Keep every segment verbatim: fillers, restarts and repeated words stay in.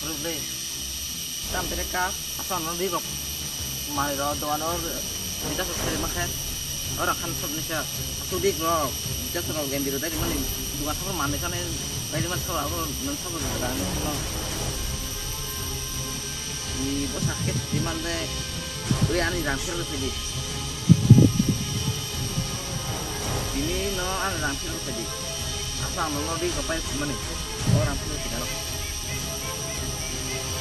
Rwgwi. Tam tere ka, aswk ano ri rok. Mani ro, dogan o, bita sok sai ma khe. Oro khan sok ni sa. Aswk ri rok. Bita sok rok, M B ro dai mani. Dogan sok mani sa ne, dai mani sok abo, non sok rok dai mani. Ni bo sa khe di man de. Ui ani rang phir rw di. Tini no ani rang phir rw di. Aswk ano no ri rok pai mani. O rang phir rw di.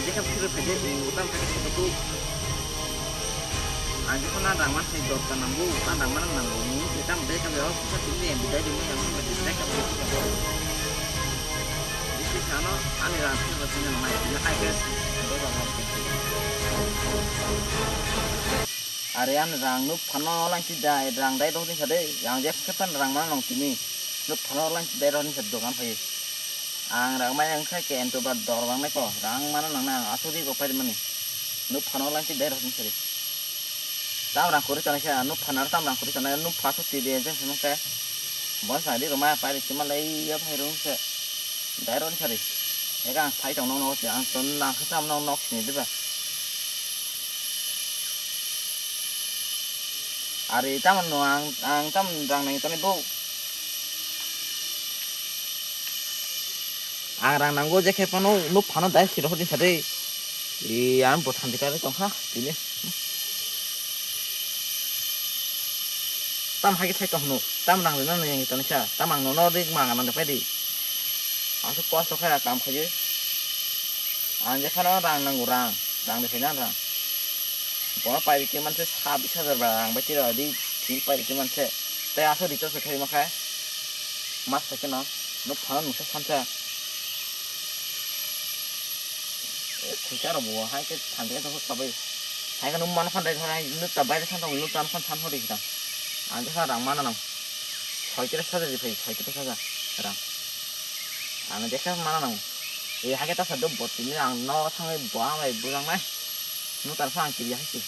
Jekhe phiro phaide, utam phaide khe tu. Ang jekhe na rang man hai dorkar nango, na rang man nango. Ni utam de khe o kisa tini ni bidai di mo yang bidai khe. Isi sano ani rang phiro phaide na mai ni hai khe. Are ani rang nuk phano lang ti dai, rang dai dong ni sa de. Yang jekhe tan rang man nang tini. Nuk phano lang ti dai dong ni sa dogan phai. Ang rang mai ang khai ke ento ba dor bang nai ko, rang mana nang na asuri ko pai mani. Nuk phano lang ti dai rok sari. Tam rang kuri tanai sa, nuk phana tam rang kuri tanai, nuk pha su ti de jeng sunu ke. Bon sa di roma pai ri chima lai ya phai rung se. Dai ron sari. Ega ang phai tong nong nok se, ang ton nang khe tam nong nok sini diba. Ari tam no ang, ang tam rang nai toni bo. Ang rang nango je khe phano nuk phano dai siro hodi sa de. I ang bo thambi kare tong kha tini. Tam hai khe sai tong hno. Tam rang rina nang yang toni sa. Tam ang nono rik ma nang de pai di. Ang so kosto kha kam kha je. Ang je phano rang nango rang. Rang de phai na rang. Bo pai di man se sabis hajar ba rang bai tiro di. Tin pai di man se. Tei aso di to se thai ma kha. Mas sa khe no, nuk phano nuk sa sansa. E, khuisa rok bo hai khe thanti khe sabai. Hai khe nuk mano phan dai thang, nuk ta bai thang thang, nuk ta phan san hori kita. Ang khe rang mana nang. Soitris hajar di phai, soitris hajar rang. Ang dekha mana nang. E hai khe ta sa do bot ni ang no thang bo ang bai bujang nai. Nuk ta phan kiri hai khe.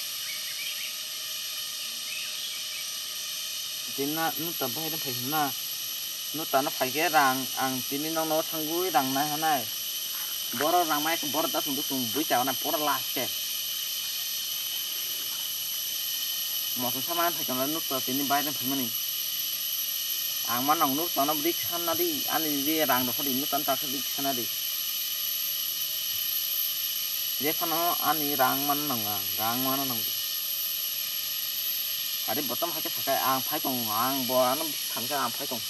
Tini na, nuk ta bahai phai hwnna. Nuk ta no phai khe rang, ang tini nokno thangwi rang nai hanai. Borok rang mai khe borok da sung dusung bui cha na pura last khe. Moso sama thai kana nuk ta tini bahai phai mani. Ang ma nong nuk ta no rik san na di, ani di rang rok di nuk ta no ta rik san na di. Je phano ani rang man nang ang, rang man nang. Ari botom hai khe sakai ang phai tong, ang bo ano thang khe ang phai tong.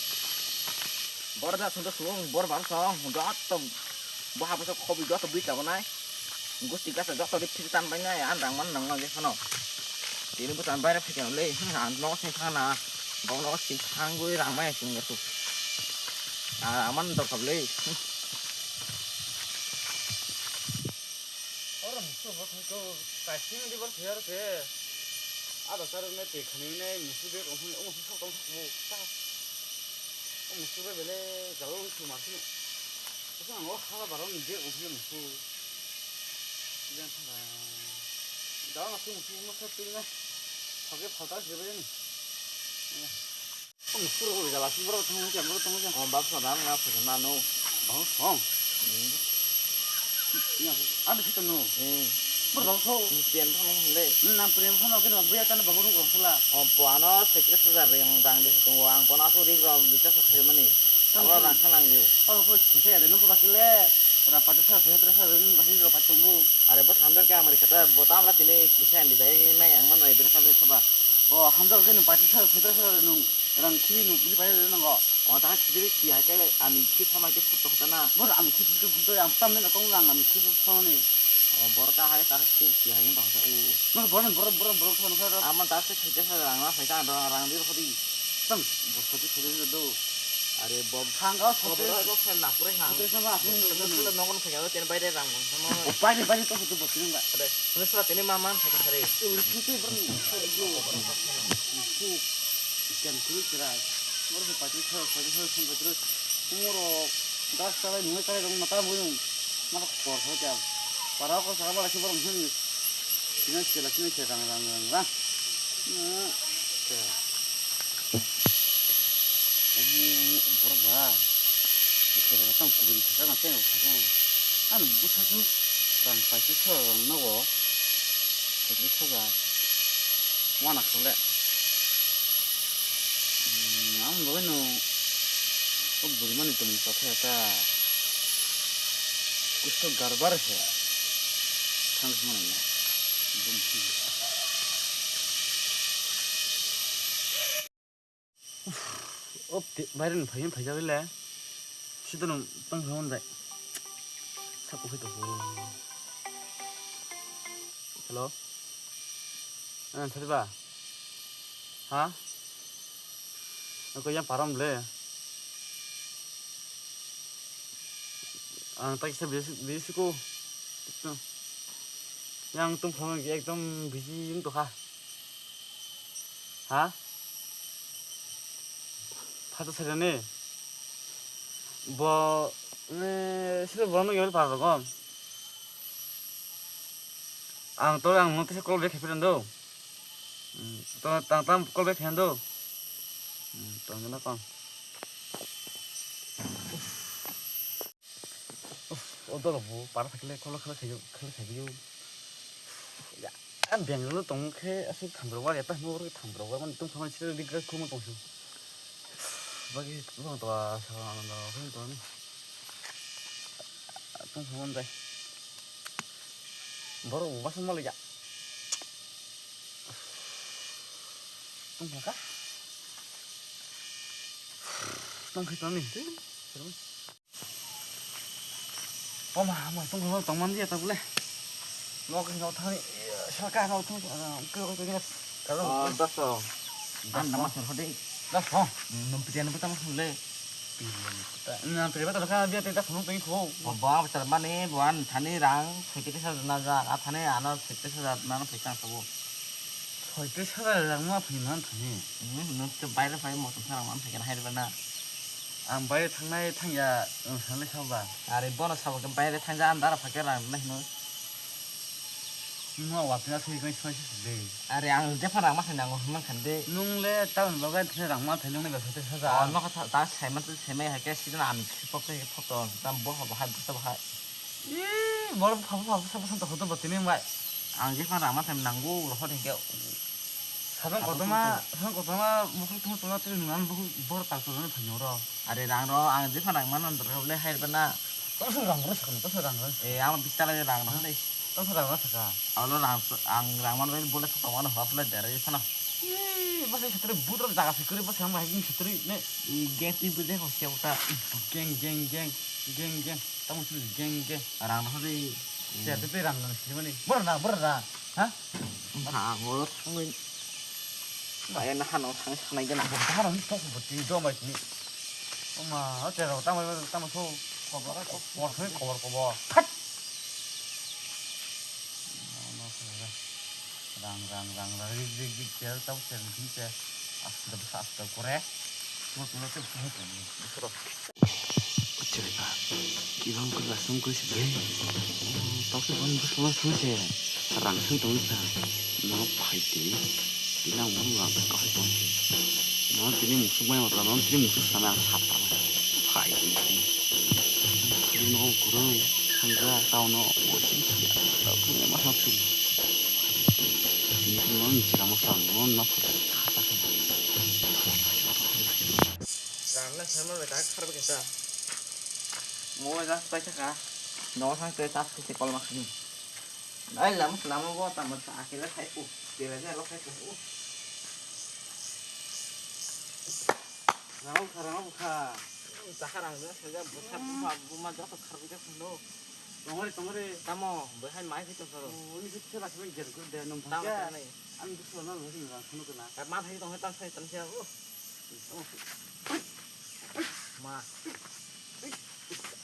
Bor da sung sung, bor bar song, joto bo habo sok khobi joto bui chabo nai. Gusti gasa joto ri phir tan bai nai, ang rang man nang nang je phano. Tini bo tan bai ra phai tong le, ang no sing thang na, bo no sing thang gui rang mai sing tu. Ah, aman dor kab le. Oro musu bo thangto kaising di bor thuyar khe. Ada sar ne te khani ne musu de ong ong sok tong bo ta. O musu de bele jalo ong sumar sini. Asa ang o hala baron de ong sini musu. Jan thara. Dawa musu musu musu tu na. Phage phata se bele ni. Musuk rok jala sing borok thang mungkya, borok thang mungkya. Oh, bab sana nga phai na no. Bang song. Ada sih kanu. Hmm. Borok so. Pian phano hole. Na prem phano kena buya tan babu rok sala. Oh, puano sekre saja reng dang de tung ang pona so rik rok bisa so khaimani. Abo rang sanang yo. Abo ko sing saya de no bakile. Rapati sa saya terasa reng basin rapati tunggu. Are bo thamjak khe amari kata bo tamla tini kisa andi dai nai ang mano ibere kha saba. O hamjak khe nung paithago, sotro sotro nung rang khibi nung bini paithago nango. O ta khibi khi hai khe ami khi phama khe phut khata na. Bor ami khi phut phut ang tam ne kong rang ami khi phut phama ni. O bor ta hai ta khi khi hai ta sa u. Bor bor bor bor bor khama khara. Ama ta se khai khe rang na khai ta rang rang dir khodi. Tam bor khodi khodi do. Are bo. Khang ga khodi. Bor khodi khel na pure khang. Khodi sama aku. Khodi nogon khai ga ten bai de rang sama. O bai de bai to khodi bo tin ga. Ade. Nusra tini ma man thaka thari. Uri khuti bro. Khuti. Ikan kiri kirai. Bro pati thar pati thar sun pati. Moro das tara nungai tara dong mata bui nung. Mata kor thar kya. Para ko sara bala si bro nung. Kina sila kina sila rang rang rang rang. Borok ba. Tang kubun thaka na teng thaka. Ano busa su. Rang paikhe sora rang nogo. Paikhe soja. Wana khole. Hmm, ang bagwi no. O buri mani tong sa thaya ta. Kusto garbar he. Thang mani. O baire ni phaiya phaijak le. Sida no tong phai hwn dai. Sako phai to. Hello. Ah, thadi ba. Ha? Ako yang param le. Ang tak sa bisi bisi ko. Yang tung phone ekdom busy yung to ha. Ha? Phato sajani. Bo, eh, sida borokno yori par rogo. Ang to ang notice call back khaiphi rando. Hmm, to tang tang call back khaino. Hmm, tong na kong. Uff, o dolo bo para thakle kholo kholo khayo, kholo khayo. Ya, ang Bangalore tong khe asuk thamrok wa, eta hmo ro thamrok wa, man tung khamani sira di gra khum tong su. Bagi tong to sa no tong ni. Tong khamon dai. Boro bo basa mali ya. Tong ka. Tong khe tong ni. O ma, ma, tong, tong, tong man dia ta bole. Nok, nok thani, saka nok thani, ke ko ke. Kalo. Ah, daso. An nama sor hode. Daso. Num pitian putam le. Na pire ta ka dia ta khunu tong ko. Ba ba ta mane buan thani rang, soi tris hajar na ja, a thani ano soi tris hajar na no pekang sabo. Soi tris hajar rang ma phi man thani. Hmm, no te baire phai mo tong rang man pekang hai bana. Ang baire thangnai thangya, ang sanle sabo ba. Are bono sabo ke baire thangja andar phake rang nai hino. Nungma watna sui kai sui sui de. Are ang jepha rang ma thai nango himang khan de. Nung le town bagai thai rang ma thai nung le besa te saja. Oh, no kha ta sai ma te sai mai ha ke sidon am khipok te khipok to tam bo ha bahai busa bahai. Ih, bor phabu phabu sabu santo hodo botini bai. Ang jepha rang ma thai nango ro hot hingke. Sabang kotoma, sabang kotoma, bukhuk tuma tuma tiri nungan bukhuk bor tak tuma thaino ro. Are rang ro, ang jepha rang mano ro le hai bana. Toso rang ro sakno, toso rang ro. E, ang bistara rang ro le. Toso rang ro saka. Alo rang, ang rang mano le bole to mano hwa pula dere sana. Ih, bas setri budro jaga sekuri bas ang hai setri ne. I geng ti bude ho se uta. Geng, geng, geng, geng, geng. Tamo sini geng, geng. Rang ro le. Siya tete rang nang sini mani. Bor na, bor na. Ha? Ha, ngolo thangwi. Bayana hano thang sanai gana. Bo bahar ni tok bo ti do mai ni. Oma, o te ro tamo tamo so. Kobor kobor kobor kobor. Phat. Rang rang rang rang rik rik rik cher tamo cher ni se. Asta asta kore. Mo mo te. Chwrai ba, kibang khe lasong khe se bai. Tokhe boni bwskango thang se rang song tong kha. No phai twi, tini ang bono rang kahai tong. No tini musuk bai matra, no tini musuk sana ang sap tang. Phai twi tini. Tini no gurui sangja tao no oisin thia. Tao thung ma thang thung. Tini no ni chira mo sang no na phai. Rang le sema bai tak khar bai kisa. Mo bai tak pai saka. No sang te tas kisi kol makhani. Ai lam lam bo ta mo sa akela khai u. Kela ja lo khai u. Rang kha rang kha. Ta kha rang ja sa ja bo sa bu ma bu ma ja to khar bai ja no. Tongore tongore. Tamo bai hai mai khai to soro. Uni kisa la kisa jer ko de nung. Tamo ta nai. Ang bu so na lo sing rang khunu kana. Ma khai tong tam sai tam sia. Ma.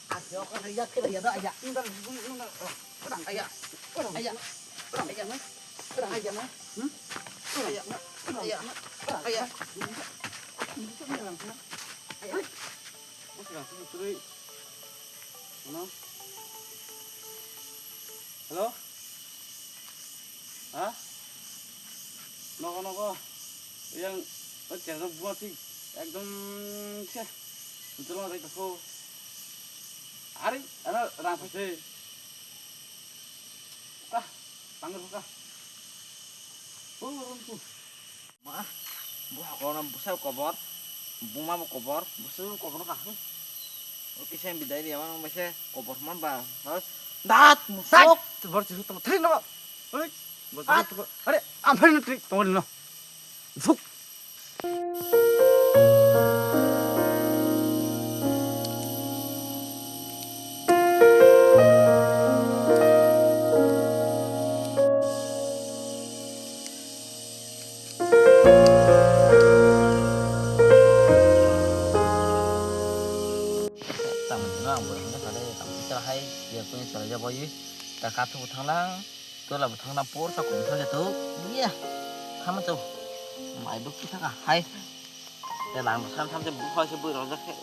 Asya ko ya ke ya da ya. Aya. Aya. Aya. Aya. Aya. Aya. Hello? Ha? Nogo, nogo. Yang, o chengno buma thik ekdom se. Jolo dai ko. Ari, ana rang phai se. Ma, bo hakona bwsa kobor, buma bo kobor, bwsa kobor no kaham. O kisa bidai riya ma, bwsa kobor ma ba. Dat, musuk. Bor si tong thai no. Oi, bor si tong. Are, am phai no tri tong no. Musuk. Tamo jino ang borok hwnwi kha de, tamo kisa hai, ya kuni chwraijak bai, ta kathubo thanglang. Tola bo thangna por sa kung thang to. Iya. Thama to. Mai bo kita ka hai. Te lang sam sam je bu khai se bu rojak khe.